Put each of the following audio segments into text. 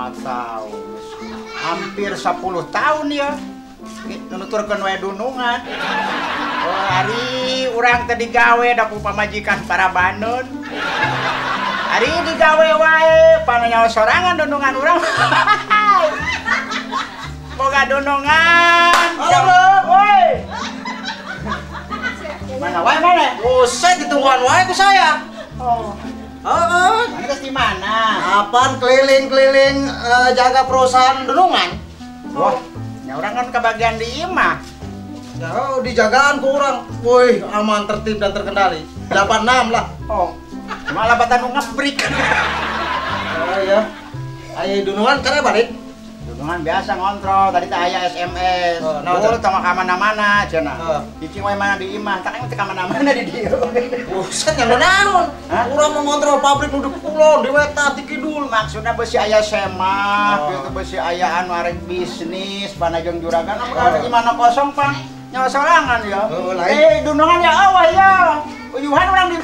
4 tahun. Hampir 10 tahun ya. Nuturkeun wae dunungan. Oh, ari urang teh digawe da ku pamajikan para banon. Ari digawe wae pananyawa sorangan dunungan urang. Boga dunungan. Halo, bro. Woi. Mana wae mana? Buset, ditungguan wae ku saya. Oh. Heeh. Mana geus di mana? Apaan keliling-keliling jaga perusahaan dunungan? Wah, nya urang kan kebagian di imah. Ya, oh, dijagaan ku urang. Woi, aman, tertib dan terkendali. 86 lah. Oh. Cuma labatan nu ngebrik. Oh iya. Ayo dunungan karena balik. Dunungan biasa ngontrol, tadi teh aya SMS. Oh, nah, tong ka mana-mana cenah. Oh. Cicing wae mana di imah, tak teu ka mana-mana di dieu. Buset, nya naon? Urang mau ngontrol pabrik nu di kulon, di wetan, di kidul. Maksudna beusi aya semah, oh. Kitu beusi aya anu arek bisnis, panajeng juragan oh. Imahna kosong pang. Nyawa sorangan ya. Oh, lain. Dunungan ya awah ya. Uyuhan urang di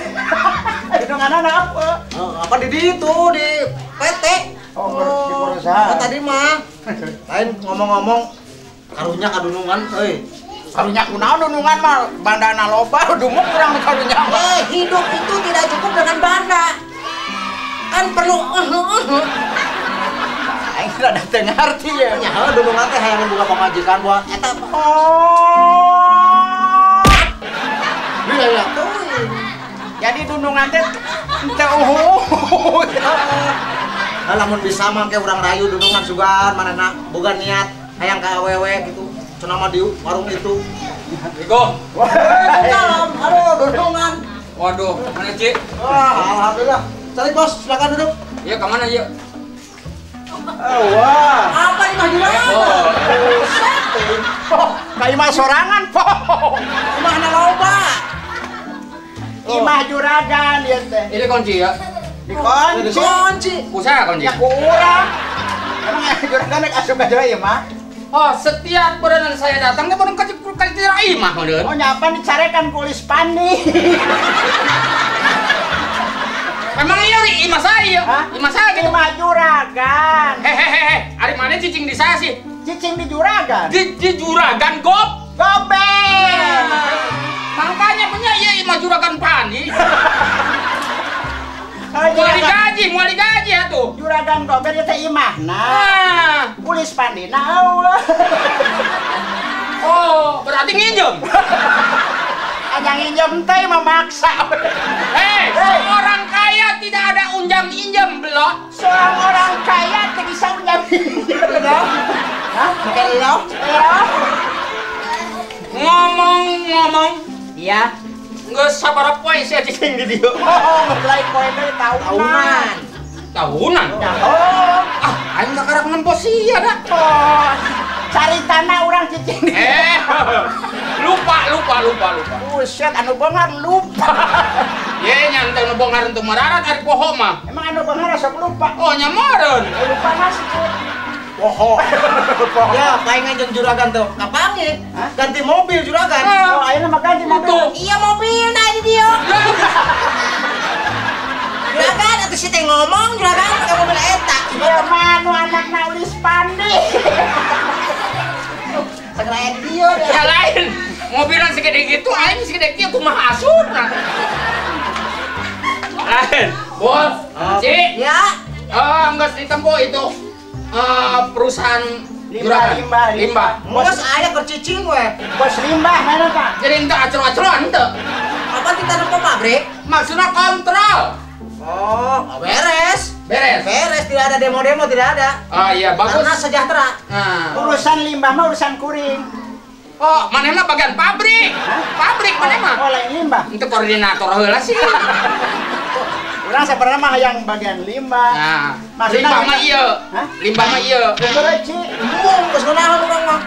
dunungan apa? Oh, apa di itu di PT. Oh, di perusahaan. Oh, tadi mah. Lain ngomong-ngomong karunya kadunungan euy. Karunya kunaon dunungan mah bandana loba dumuk urang karunya. Hidup itu tidak cukup dengan banda. Kan perlu Aing rada teu ngarti ya. Nya heuh dunungan teh hayang boga pamajikan buat eta. Oh. Iya ya. Jadi dunungan teh teu uhuh. Nah, lamun bisa mah ke urang rayu dunungan sugan manehna boga niat hayang ka awewe gitu. Cenah mah di warung itu. Assalamualaikum. Waalaikumsalam. Aduh, dunungan. Waduh, mana Ci? Wah, alhamdulillah. Cari bos, silakan duduk. Iya, ke mana ieu? Oh, wah. Apa imah juragan? Oh, ka imah sorangan, po. Imahna loba. Imah juragan ieu teh. Ini kunci ya? Dikunci. Dikunci. Usaha kunci. Ya ku urang. Emang juragan rek asup ka jero imah? Oh, setiap berenang saya datang dia baru kasih imah meureun. Oh, nyapa dicarekan kulis pandi. Memang iya imah saya. Imah saya gitu. Imah juragan. Hehehe, ari mana cicing di saya sih? Cicing di juragan. Di juragan gop. Goben. Makanya punya iya imah juragan pandi. Moal digaji atuh. Juragan gober ieu teh imahna. Nah, kulis pandina eueuh. Oh, berarti nginjem. Aja nginjem teh memaksa. Hei, seorang kaya tidak ada unjam-injem, belok. Seorang orang kaya tidak bisa unjam-injem. Hah? Belok. Ngomong-ngomong. Iya. Nggak sabar poe saya cicing di dieu. Oh, ngeblay poe deui tahunan. Tahunan? Oh. Ah, aing kakarak nempo sia dah. Oh. Cari tanah urang cicing di dieu. Lupa. Buset, anu beunghar lupa. Ye, nyantai anu beunghar untuk mararat ari poho mah. Emang anu beunghar sok lupa. Oh, nya meureun. Lupa mah sih. Poho. Ya, palingan jeung juragan tuh. Kapangi? Ganti mobil juragan. Oh, ayeuna mah ganti mobil. Iya, mobilna di dieu. Juragan atuh si teh ngomong juragan ka mobil eta. Ieu mah nu anakna Ulis Pandi. Sagala aya di dieu. Ya lain. Mobilna segede gitu, aing segede kieu kumaha asurna. Lain. Bos, Ci. Ya. Geus ditempo itu. Perusahaan limbah, limbah. Bos aya keur cicing we. Bos limbah mana Pak? Jadi ente acro-acroan ente. Apa kita nempo pabrik? Maksudnya kontrol. Oh, beres. Beres. Beres, tidak ada demo-demo, tidak ada. Ah iya, bagus. Karena sejahtera. Nah. Urusan limbah mah urusan kuring. Oh, maneh mah bagian pabrik. Hah? Pabrik maneh mah. Oh, lain limbah. Ente koordinator heula sih. Urang sebenarnya mah yang bagian limbah. Nah, limbah mah ieu. Limbah mah ieu. Bener Ci. Embung geus kunaon urang mah.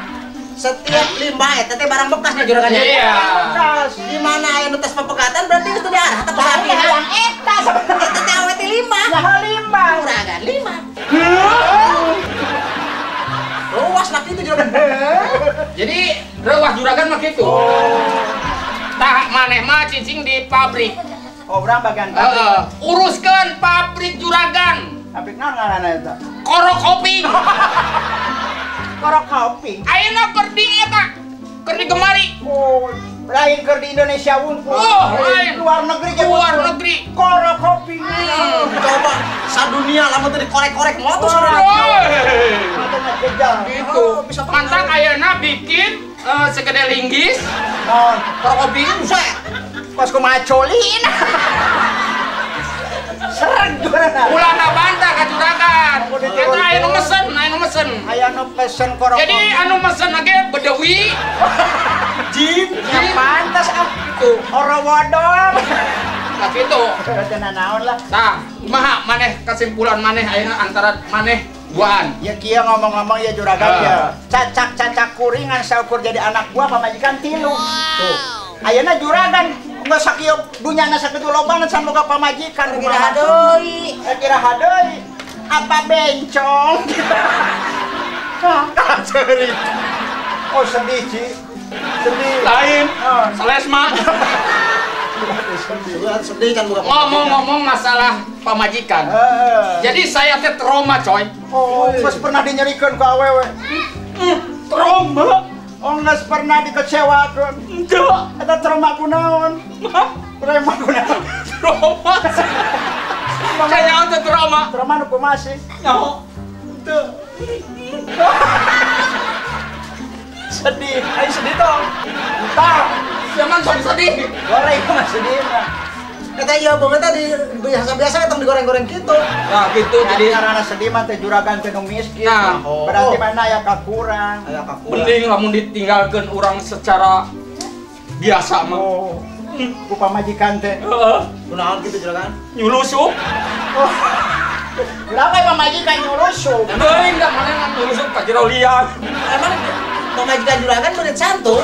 Setiap limbah eta teh barang bekasnya juragannya. Iya. Bekas. Di mana aya nu tes pepegatan berarti geus teu diarah teh Tapi hayang eta sebenarnya. Eta teh awe teh limbah. Nah, limbah. Juragan limbah. Ruas lah kitu juragan. Jadi reuas juragan mah kitu. Oh. Tah maneh mah cicing di pabrik. Oh, urang bagian pabrik. Uruskeun pabrik juragan. Pabrik naon ngaranna eta? Korok kopi. Korok kopi. Ayeuna keur di eta, keur digemari. Oh, lain keur di Indonesia wungkul. Oh, lain. Luar negeri ge. Luar negeri. Korok kopi. Coba sadunia lamun teu dikorek-korek moal tuh sadunia. Gitu. Mantap ayeuna bikin segede linggis. Naon? Korok kopi. Buset. Kos kumaha colin. Sereg jurana. Ulah ngabantah ka juragan. Eta aya nu mesen, aya nu mesen. Aya nu pesen korok. Jadi anu mesen ge bedewi. Jin, ya pantas ah gitu. Ora wodol. Nah gitu. Teu naon lah. Tah, kumaha maneh kesimpulan maneh ayeuna antara maneh duaan? Ya kieu ngomong-ngomong ya juragan ya. Cacak-cacak kuringan saukur jadi anak buah pamajikan tilu. Tuh. Ayeuna juragan geus sakieu dunyana sakitu lobana can boga pamajikan kira deui. Kira deui. Apa bencong? Ceri. Oh sedih, Ci. Sedih. Lain. Selesma. Sedih kan bukan. Ngomong-ngomong masalah pamajikan. Jadi saya teh trauma, coy. Oh, geus pernah dinyerikeun ku awewe. Trauma. Oh, geus pernah dikecewakeun. Henteu. Eta trauma kunaon? Trauma kunaon? Trauma. Kayaknya teh trauma. Trauma nu kumaha sih? Nyaho. Henteu. Sedih. Ayo sedih tong. Tah. Jangan tong sedih. Goreng mah sedih mah. Kata iya banget tadi biasa-biasa tong digoreng-goreng gitu. Nah, gitu jadi karena sedih mah teh juragan teh nu miskin. Nah, berarti mana aya kakurang. Aya kakurang. Mending lamun ditinggalkeun urang secara biasa mah. Oh. Ku pamajikan teh. Heeh. Kunaon kitu juragan? Nyulusup. Oh. Kenapa pamajikan nyulusup? Teuing da manehna nyulusup ka jero liang. Emang pamajikan juragan beunit santun.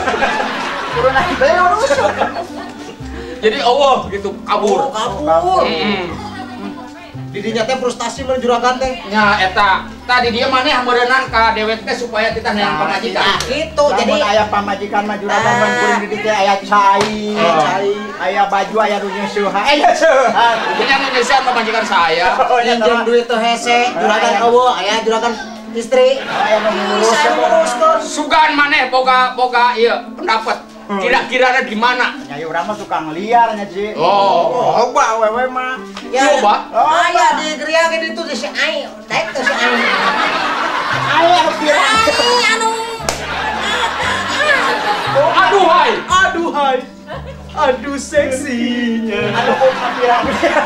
Turunan belut. Jadi Allah gitu kabur. Oh, kabur. Didinya teh frustasi mun juragan teh. Nya eta. Tadi dia maneh meureunnan ka dewek teh supaya titah neang pamajikan. Nah, gitu. Jadi aya pamajikan mah juragan mun kuring di dieu teh aya cai, aya baju, aya nu nyeusehan. Aya nyeusehan. Jadi anu nyeusehan pamajikan saya. Minjem duit teh hese, juragan eueuh, aya juragan istri. Aya nu ngurus. Sugan maneh boga ieu pendapat. Kira-kira di mana? Nyai urang mah tukang liar nya, Ci. Oh, loba awewe mah. Ya, loba. Aya di geria ge ditu di si Ai, daek teh si Ai. Ai anu pirang. Ai anu. Aduh hai. Aduh hai. Aduh seksinya. Aduh bukna pirang.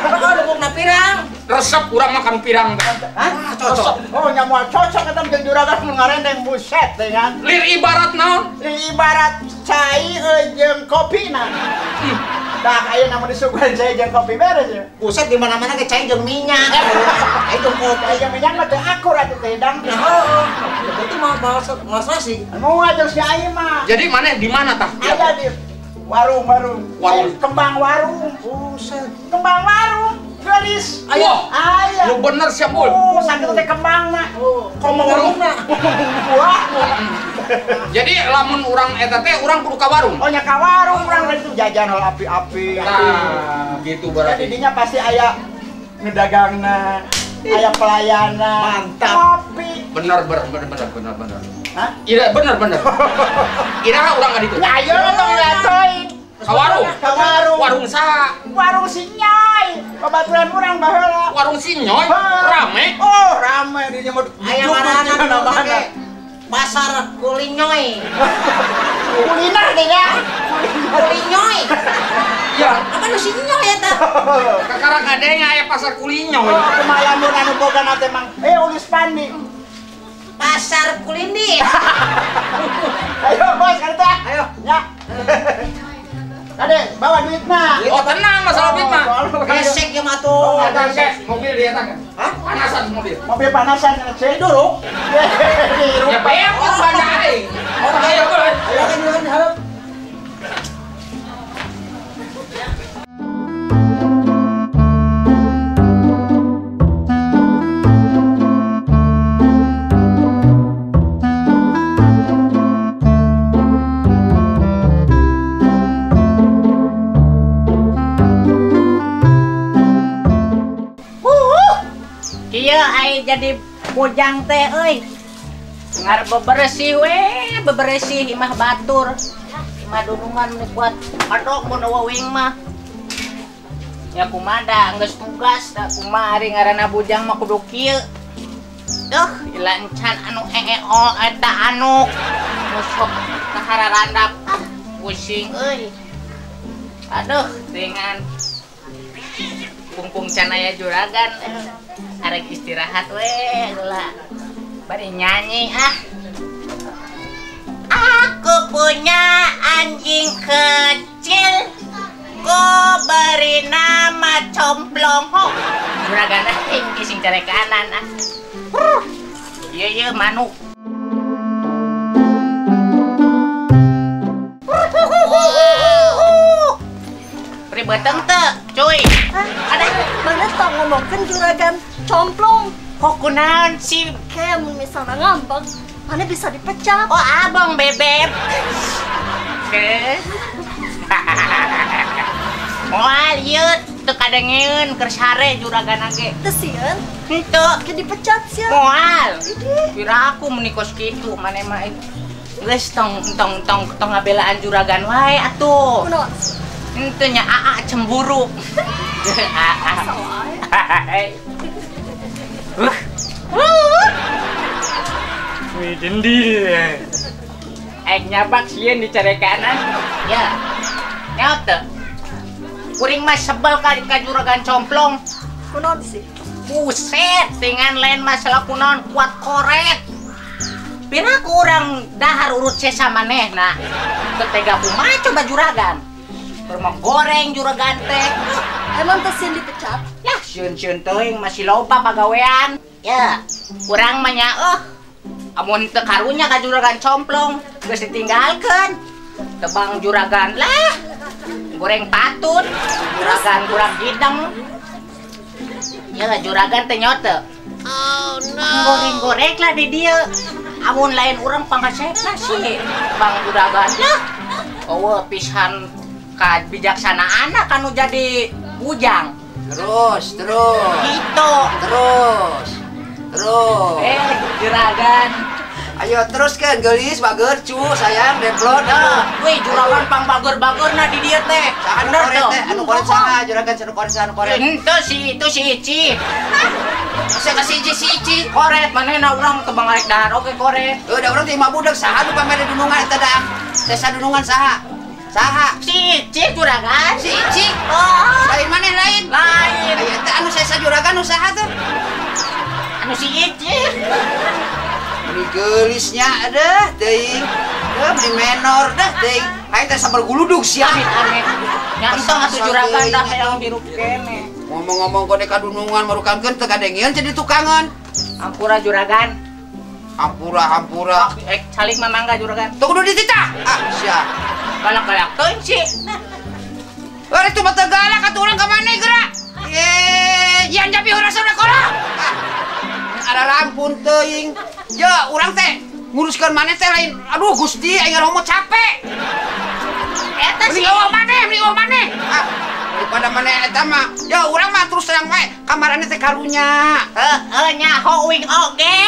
Aduh bukna pirang. Resep urang makan pirang teh. Hah? Cocok. Oh, nya moal cocok eta jeung juragan mun ngarendeng buset teh kan. Lir ibarat naon? Lir ibarat cai jeung kopina. Tah ayeuna mun disuguhan cai jeung kopi beres ya. Buset di mana-mana ge cai jeung minyak. Cai jeung kopi. Cai jeung minyak mah teu akur atuh teh dang. Nah, heuh. Berarti mau selasi. Moal jeung si ai mah. Jadi maneh di mana tah? Aya di warung. Warung. Kembang warung. Buset. Kembang warung. Gelis. Ayo. Aya. Lu bener sia, Bul. Oh, sakitu teh kembangna. Komo warungna. Buah. Jadi lamun urang eta teh urang kudu ka warung. Oh nya ka warung urang itu jajan hol api-api. Nah, gitu berarti. Jadi dinya pasti aya ngedagangna, aya pelayanan. Mantap. Kopi. Bener. Hah? Iya bener. Iraha urang ka ditu. Ya ayo tong latoy. Ka warung. Ka warung. Warung saha? Warung si Nyoy. Babaturan urang baheula. Warung si Nyoy? Rame? Oh, rame dinya mah. Aya ngaranna Pasar Kulinyoy. Kuliner deh ya. Kulinyoy. Iya. Apa nu si Nyoy eta? Kakara kadenge aya pasar Kulinyoy. Oh, kumaha lamun anu boga na teh Mang? Ulis Pandi. Pasar Kulindi. Ayo bos, kan teh. Ayo. Ya. Kade, bawa duitna. Oh, tenang masalah duit mah. Gesek ya mah tuh. Eta ge mobil di eta ge. Hah? Panasan mobil. Mobil panasan cek. Dorong. Ya bayar kok banda aing. Oh, ayo boleh. Ayo kan juragan harap. Iya, ai jadi Bujang teh euy. Ngar beberesih we, beberesih imah batur. Imah dunungan meni kuat adok mun eueuh mah. Ya kumaha geus tugas da kumaha ari ngaranna bujang mah kudu kieu. Duh, ilancan anu EEO eta anu nu sok kahararandap. Ah, pusing euy. Aduh, dengan pungpung can aya juragan arek istirahat we heula. Bari nyanyi ah. Aku punya anjing kecil, ku beri nama Complong. Ho, juragan aing sing carekanan ah. Ieu ieu manuk. Ribeteng teu, cuy. Ada mana tong ngomongkeun juragan Complong. Kok kunaon sih? Kayak misalnya ngambek, mana bisa dipecat. Oh, abang bebek. Oke. Moal ieu teu kadengeun keur sare juragan ge. Teu sieun? Henteu. Ke dipecat sia. Moal. Kira aku meuni kos kitu maneh mah. Geus tong tong tong tong ngabelaan juragan wae atuh. Kunaon? Henteu nya aa cemburu. Wih, jendil. Aik nyabak sieun dicarekanan. Ya. Nyaot teu? Kuring mah sebel ka juragan Complong. Kunaon sih? Buset, dengan lain masalah kunaon kuat koret. Pira kurang dahar urut sesa manehna. Teu tega kumaha coba juragan. Keur goreng juragan teh. Emang teh sieun dipecat? Ya, sieun-sieun teuing masih loba pagawean. Ya, urang mah nya amun teu karunya ka juragan Complong geus ditinggalkeun. Tebang juragan lah. Goreng patut, juragan kurang hidang. Ya juragan teh nyote. Oh no. Goreng-goreng lah di dieu. Amun lain urang pangasepna sih. Bang juragan lah. Eueuh pisan ka bijaksanaan kanu jadi bujang. Terus, terus. Gitu. Terus. Terus. Juragan. Ayo terus kan geulis bager cu sayang deplot. Wih, juragan pang bager-bagerna di dieu teh. Anu koret teh, anu koret saha juragan anu koret saha anu koret. Henteu si itu si Ici. Saya kasih Ici si Ici. Koret manehna urang teu bangarek dahar oge koret. Heuh da urang teh imah budak saha nu pamere dunungan eta da. Teh sadunungan saha? Saha? Si Ici juragan. Si Ici. Oh. Lain maneh lain. Lain. Aya teh anu sesa juragan nu saha teh? Anu si Ici. Beli geulisnya deh teuing. Deh beli menor deh teuing. Aing teh sabar guludug sia. Amit-amit. Nya entong atuh juragan dah hayang hirup kene. Ngomong-ngomong kode kadunungan marukankeun teu kadengeun jadi tukangan. Hampura juragan. Hampura hampura. Calik mah mangga juragan. Teu kudu dititah. Ah sia. Galak-galak teuing sih. Eueuh itu mah teu galak atuh urang ka maneh geura. Ye, yang japi urang saudara. Ah. Ada rampun teuing. Ya, urang teh nguruskeun maneh teh lain. Aduh Gusti, aing homo capek. Eta sih eueuh maneh, mending eueuh maneh. Ah, daripada maneh eta mah. Ya urang mah terus terang wae, kamarane teh karunya. Heeh, nyaho uing oge.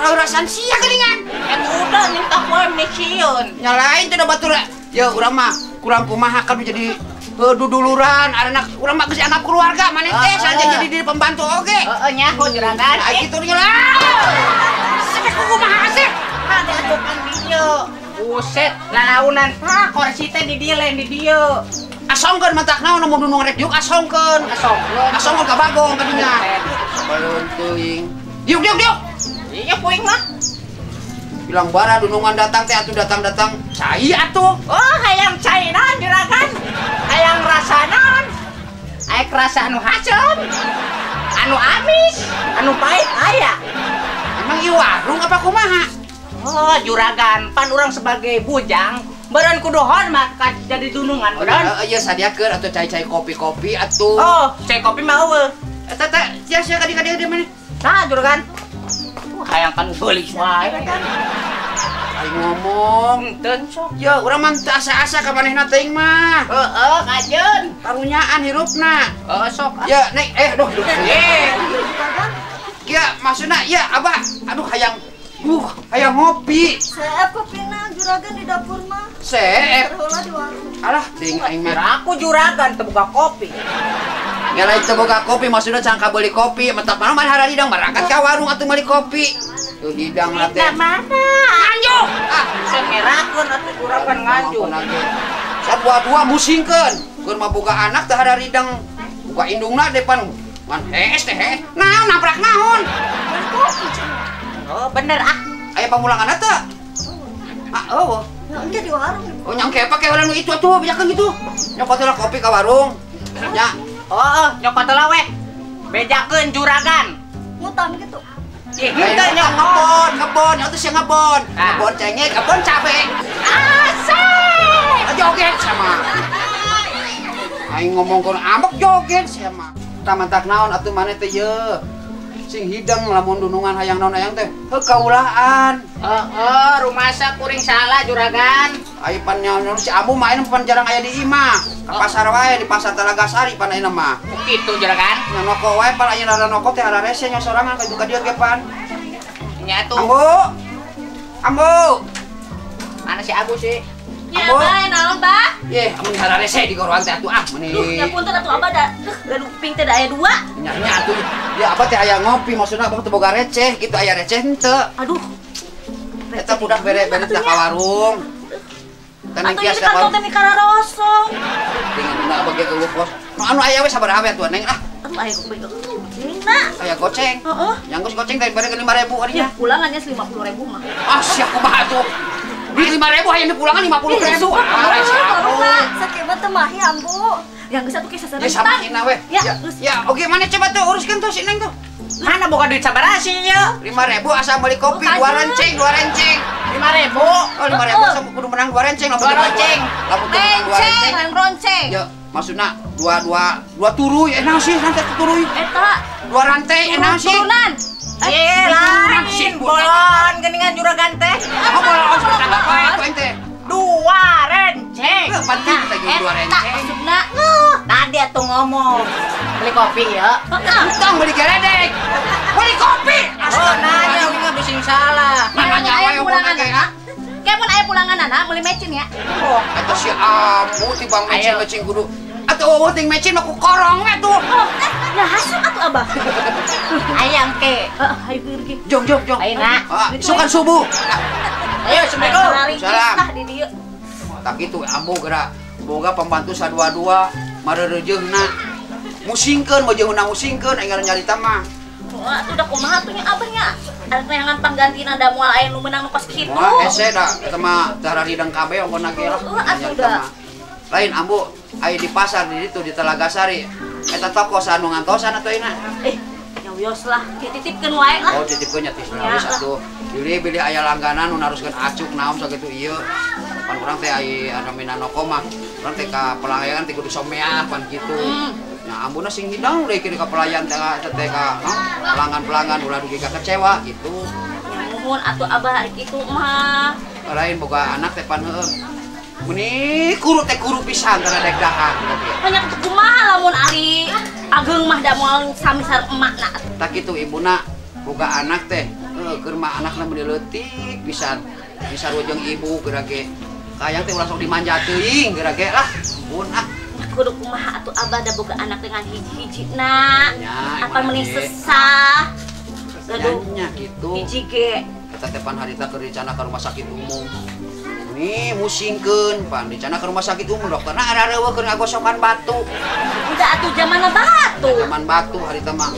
Ah. Rasan sia geuningan. Eta udah minta poe meni sieun. Nya lain teh da batur. Ya urang mah kurang kumaha kan jadi duduluran, anak urang mah geus anggap keluarga maneh teh saja jadi diri pembantu oge. Heeh, nyaho juragan. Ah kitu nya lah. Sampe kumaha sih? Mah diatukan dieu. Buset, lalaunan. Tah, kursi teh di dieu lain di dieu. Asongkeun matak naon mun dunung rek diuk asongkeun. Asongkeun. Asongkeun ka bagong ka dinya. Sabalun teuing. Diuk diuk diuk. Iya puing mah. Bilang bara dunungan datang teh atuh datang-datang cai atuh. Oh, hayang cai naon juragan? Hayang rasa naon? Aek rasa anu haseum, anu amis, anu pahit aya. Emang ieu warung apa kumaha? Oh, juragan, pan urang sebagai bujang, beureun kudu hormat ka jadi dunungan beureun. Oh, iya sadiakeun atuh cai-cai kopi-kopi atuh. Oh, cai kopi mah eueuh. Eta teh sia-sia ka dieu maneh? Tah, juragan. Hayang kan geulis wae. Aing ngomong teu sok. Ya urang mah teu asa-asa ka manehna teuing mah. Heeh, kajeun. Karunyaan hirupna. Heeh, sok. Ya, nek duh duh. Kieu maksudna ieu abah aduh hayang hayang ngopi. Seep kopina juragan di dapur mah. Seep. Heula di warung. Alah ting aing mah. Aku juragan teu boga kopi. Ya lain teu boga kopi maksudna can kabeli kopi, mentak mana mah haradidang berangkat ka warung atuh meuli kopi. Tuh hidang lah teh. Mana? Nganjuk. Ah, sengerakeun atuh juragan nganjuk. Sadua-dua musingkeun. Keur mah boga anak teh haradidang. Buka indungna depan ngan hees teh hees. Naon nabrak naon? Kopi cenah. Oh, bener ah. Aya pamulangan teh? Ah, eueuh. Nya engke di warung. Oh, nyangke pake urang nu itu atuh bejakeun kitu. Nyokot heula kopi ka warung. Nya. Oh, nyokot heula weh. Bejakeun juragan. Ngutang gitu. Ih, henteu nyokot, ngebon, atuh sia ngebon. Ngebon cengek, ngebon cabe. Asik. Joget sama. Aing ngomong kono ambek joget sia mah. Tah mantak naon atuh maneh teh ye. Sing hidang lamun dunungan hayang naon hayang teh heuh kaulaan. Heeh, rumasa kuring salah juragan. Ai pan nyaon si Ambu mah ayeuna pan jarang aya di imah. Ka pasar wae di pasar Talagasari pan ayeuna mah. Kitu juragan. Nya noko wae pan ayeuna rada noko teh hararese nya sorangan ka ka dieu ge pan. Nya atuh. Ambu. Ambu. Mana si Abu sih? Ya, bae naon, Bah? Yeh, amun hararese di goroan teh atuh ah meuni. Duh, ya punten atuh abah da. Duh, kuping teh da aya dua. Nya nya atuh. Ya abah teh aya ngopi maksudna abah teh boga receh gitu aya receh henteu. Aduh. Eta budak bere-bere teh ka warung. Teh kias ka warung teh mikara rosong. Tinggal abah ge eueuh kos. Anu aya we sabaraha we atuh Neng ah. Aduh aya goceng na. Aya goceng. Heeh. Yang geus goceng teh bere 5.000 arinya. Ya, pulangannya 50.000 mah. Ah sia kumaha atuh. Duit 5.000 hayang dipulangan 50.000. Ah, siapa? Sakieu mah teu mahi ambu. Yang geus atuh kisah Ya sama hina weh. Ya, ya oke mana coba tuh uruskeun tuh si Neng tuh. Mana boga duit sabaraha sih ieu? 5.000 asa meuli kopi 2 renceng, 2 renceng. 5.000. Oh, 5.000 asa kudu menang 2 renceng lamun 2 ronceng. Lamun teu menang 2 renceng. Lain ronceng. Ya, maksudna 2 2 2 turuy enak sih nanti turuy. Eta 2 rantai enak sih. Turunan. Ye, lain bolon geuningan juragan teh. Oh, bolon tambah wae atuh ente. 2 renceng. Heuh, penting teh 2 renceng. Maksudna tadi atuh ngomong beli kopi ya. Entong beli geledek. Beli kopi. Oh, nanya oge bising salah. Nanya wae pulangan anak. Kayak mun aya pulangan anak meuli mecin ya. Oh, eta si Ambu tibang mecin-mecin kudu. Atuh eueuh ting mecin mah ku korong we tuh. Nah, hasuk atuh abah. Ayang ke. Heeh, hayu pergi. Jong jong jong. Ayeuna. Isukan subuh. Ayo, assalamualaikum. Salam. Tah di dieu. Tak kitu ambu geura. Boga pembantu sadua-dua mareureujeuhna. Musingkeun mojeuna musingkeun aing nyarita mah. Wah, atuh da kumaha atuh nya abah nya. Arek neangan panggantina da moal aya nu meunang nu kos kitu. Wah, hese da eta mah tara ridang kabeh ongkona ge lah. Heeh, atuh da. Lain ambu aya di pasar di ditu di Talagasari. Eta toko anu ngantosan atuh ayeuna. Nya wios lah, dititipkeun wae lah. Oh, dititipkeun nya tis wis atuh. Bilih-bilih aya langganan nu naruskeun acuk naon sakitu ieu. Pan urang teh aya anu minanoko mah. Urang teh ka pelayan teh kudu someah pan kitu. Nya ambuna sing hidang deui ka pelayan teh eta teh ka pelanggan-pelanggan ulah dugi ka kecewa gitu. Nya nuhun atuh abah kitu mah. Lain boga anak teh pan heueuh. Meni kuru teh kuru pisan tara dek dahar Banyak kumaha lamun ari ageng mah da moal sami sareng emakna. Tah kitu ibuna boga anak teh heuh keur mah anakna meuni leutik pisan. Bisa jeung ibu geura ge. Kayang teh ulah sok dimanja teuing geura ge lah. Ampun ah. Kudu kumaha atuh abah da boga anak dengan hiji-hijina. Apa meuni sesah. Gaduh nya kitu. Hiji ge. Eta teh pan harita keur dicana ka rumah sakit umum. Nih musingkeun pan dicana ke rumah sakit umum dokterna arareueuh keur ngagosokan batu. Udah atuh zamana batu. Zaman batu harita mah.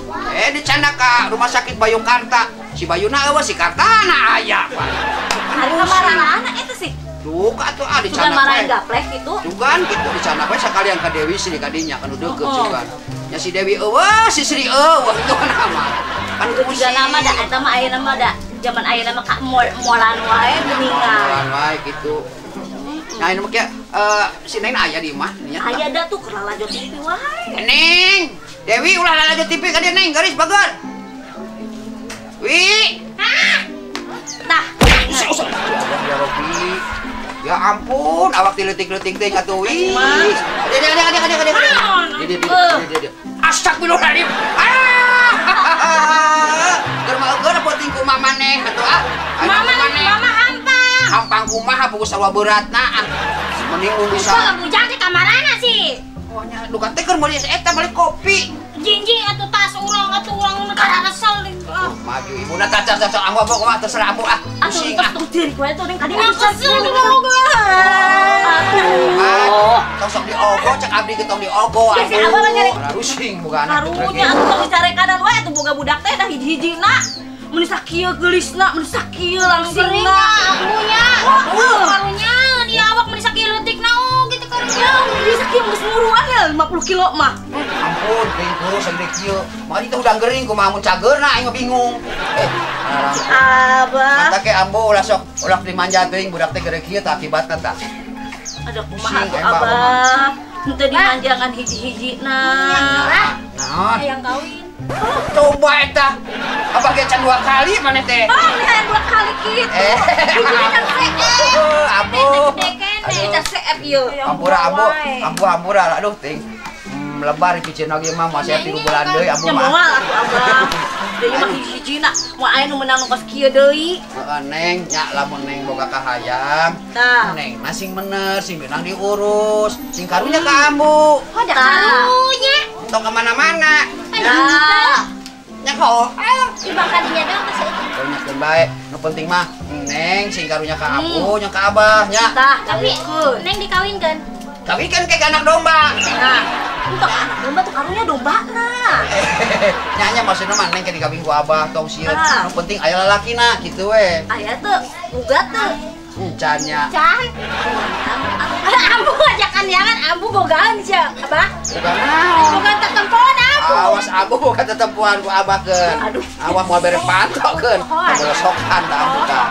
Dicana ka rumah sakit Bayukarta. Si Bayuna eueuh si Kartana aya pan. Harita marana anak itu sih. Duka atuh ah dicana we. Gaplek kitu. Sugan kitu dicana we sakalian ka Dewi Sri kadinya kanu deukeut sugan. Nya si Dewi eueuh si Sri eueuh kitu nama. Pan pusing. Nama da eta mah ayeuna mah da zaman ayeuna mah ka molan wae geuningan. Molan wae kitu. Nah, ini mah si Neng aya di imah nya. Aya da tuh keur lalajo TV wae. Neng, Dewi ulah lalajo TV ka dieu Neng, garis bager. Wi. Hah. Tah. Usah. Ya Robi. Ya ampun, awak tileutik-leutik teh atuh wi. Ada ada ada ada ada. Dia. Astagfirullahaladzim. Ah! maneh atuh ah. Mama hampang. Hampang kumaha buku sarua beratna ah. Mending nu bisa. Kok bujang teh kamarana sih? Oh nya duka teh keur meuli eta beli kopi. Jinjing atuh tas urang atuh urang nu kararesel. Maju ibuna tah tah tah ambu ambu kumaha terserah ambu ah. Pusing ah. Atuh diri kowe tuh ning kadi kesel aduh. Tong sok diogo cek abdi ge tong diogo. Ya si abah mah nyari pusing boga anak. Karunya atuh tong dicarekan wae atuh boga budak teh dah hiji-hijina. Mun sakieu geulisna, mun sakieu langsingna. Ambunya. Karunya di awak mun sakieu leutikna oh gitu karunya. Mun sakieu geus muruan ya 50 kilo mah. Ampun, gering kurus sagede kieu. Makanya teh udah gering kumaha mun cageurna aing mah bingung. Abah. Mata ke ambu ulah sok ulah dimanja teuing budak teh gede kieu tah akibatna tah. Aduh kumaha atuh abah. Henteu dimanjangan hiji-hijina. Naon? Hayang kawin. Coba eta. Abah ge can 2 kali maneh teh. Ah, hayang 2 kali kitu. Hijina can CF. Ambu. Can CF ieu. Ampura ambu, ambu ampura aduh ting. Lebar piceun oge mah moal saya 3 bulan deui ambu mah. Moal atuh abah. Deui mah hiji-hijina, moal aya nu meunang nu kos kieu deui. Heeh Neng, nya lamun Neng boga kahayang. Neng mah sing bener, sing beunang diurus, sing karunya ka ambu. Oh, da karunya. Tong ka mana-mana. Nah. Nya kok. Ibang kadinya doang teh saeutik. Karunya bae, nu penting mah Neng sing karunya ka ambu, nya ka abah nya. Tah, tapi Neng dikawinkeun. Kawinkeun ke anak domba. Nah. Untuk anak domba tuh karunya domba nah. Nyanya maksudna mah Neng ke dikawin ku abah tong sieun. Nu penting aya lalakina kitu we. Aya teu, boga teu. Encan nya. Can. Ambu ajakan jangan ambu bogaan sia, Abah. Boga naon? Boga tetempoan ambu. Awas ambu boga tetempoan ku abah keun. Aduh. Awas moal bere pantok keun. Bolosokan tah ambu tah.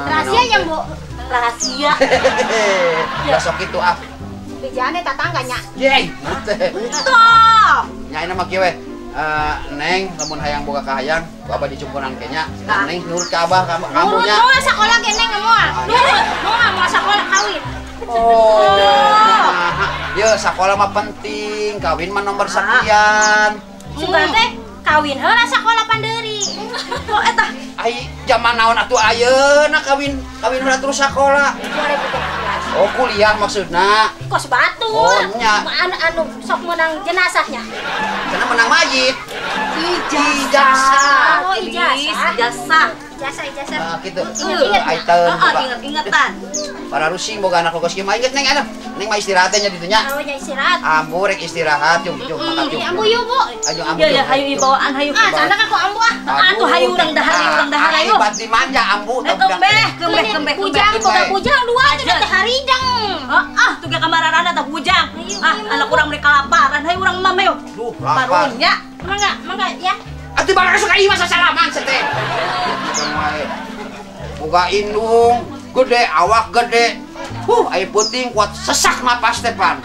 Rahasia nya, Bu. Rahasia. Ya sok kitu ah. Bijane tatangganya. Yey, teh. Tah. Nya ayeuna mah kieu we. Neng, lamun hayang boga kahayang, ku abah dicumpuran ke nya. Neng nurut ka abah kamu nya. Nurut moal sakola ge Neng moal. Nurut, moal moal sakola kawin. Oh. Ye, sakola mah penting, kawin mah nomor sekian. Sugan teh kawin heula sakola pandeuri. Oh eta. Ai zaman naon atuh ayeuna kawin, kawin heula terus sakola. 2013. Oh, kuliah maksudna. Kos batur. Oh, nya. Anu sok menang jenazahnya. Karena menang mayit. Ijazah. Oh, ijazah. Ijazah. Ijazah, ijazah. Nah, gitu. Ingat-ingat. Heeh, ingat-ingatan. Para rusing boga anak kos kieu mah inget Neng anu. Neng mah istirahat nya ditu nya. Oh, nya istirahat. Ambu rek istirahat jung jung makan jung. Ambu yuk, Bu. Ayo ambu. Ya ya hayu bawaan hayu. Ah, sana ka ku ambu ah. Atuh hayu urang dahar urang dahar hayu. Hebat dimanja ambu teh kembeh, kembeh, kembeh. Bujang boga bujang dua teh teh harijang. Ah, tuh ge kamarana tah bujang. Ah, anak urang mereka laparan hayu urang mam hayu. Duh, lapar. Karunya. Mangga, mangga ya. Atuh barang suka ieu mah sasalaman teh. Boga indung gede, awak gede. Aya peuting kuat sesak napas teh pan.